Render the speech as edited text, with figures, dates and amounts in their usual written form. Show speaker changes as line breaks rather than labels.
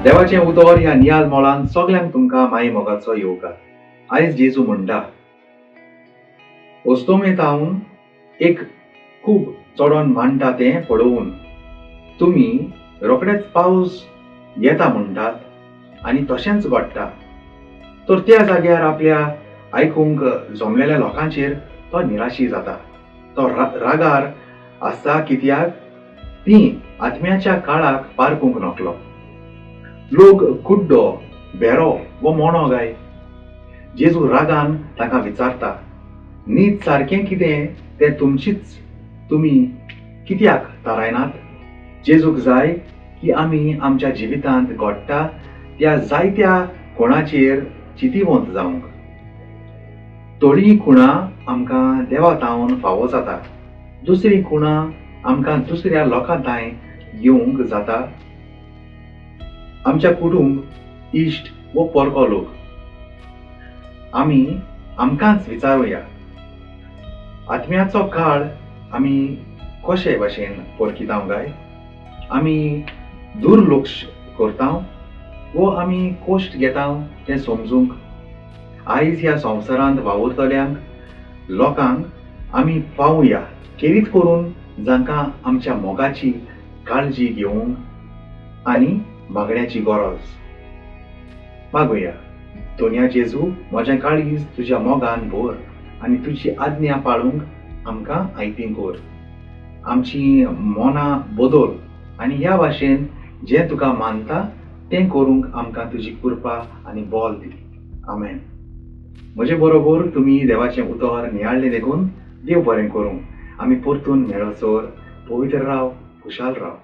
देवाचें उतर ह्या नियाल मोलान सगल्यांक तुमकां माई मोगाचो येवकार. आयज जेजू म्हणटा, ओस्तोमेतावन एक खूब चडोन मांडटा तें पळोवन तुमी रोखडेच पावस येता म्हणटात आनी तशेंच घडटा. तर त्या जाग्यार आपल्या आयकूंक जमलेल्या लोकांचेर तो निराशी जाता. तो रागार आसता कित्याक ती आत्म्याच्या काळाक पारकूंक नकलो. लोक कुड्डो, भेरो वो मोणो गाय? जेजू रागान तांकां विचारता, नीत सारकें कितें तें तुमचीच तुमी कित्याक थारायनात? जेजूक जाय की आमी आमच्या जिवितांत घडटा त्या जायत्या कोणाचेर चिंतिवंत जावंक. थोडीं खुणां आमकां देवा तावन फावो जाता, दुसरीं खुणां आमकां दुसऱ्या लोकां थांय येवंक जाता. आमच्या कुटुंब, इश्ट वो परको लोक. आमी आमकांच विचारुया, आत्म्याचो काळ आमी कशे भाशेन परकितांव काय? आमी दुर्लक्ष करतांव वो आमी कश्ट घेतांव तें समजूंक? आयज ह्या संवसारांत वावुरतल्यांक लोकांक आमी पावया, खेरीत करून जांकां आमच्या मोगाची काळजी घेवंक आनी मागण्याची गरज. मागुया. दोनया जेजू, म्हजें काळीज तुज्या मोगान भर आनी तुजी आज्ञा पाळूंक आमकां आयतीं कर. आमची मनां बदल आनी ह्या भाशेन जें तुका मानता तें करूंक आमकां तुजी कृपा आनी बल दी. आमेन. म्हजे बरोबर तुमी देवाचें उतर नियाळ्ळें देखून देव बरें करूं. आमी परतून मेळसर पवित्र राव, खुशाल राव.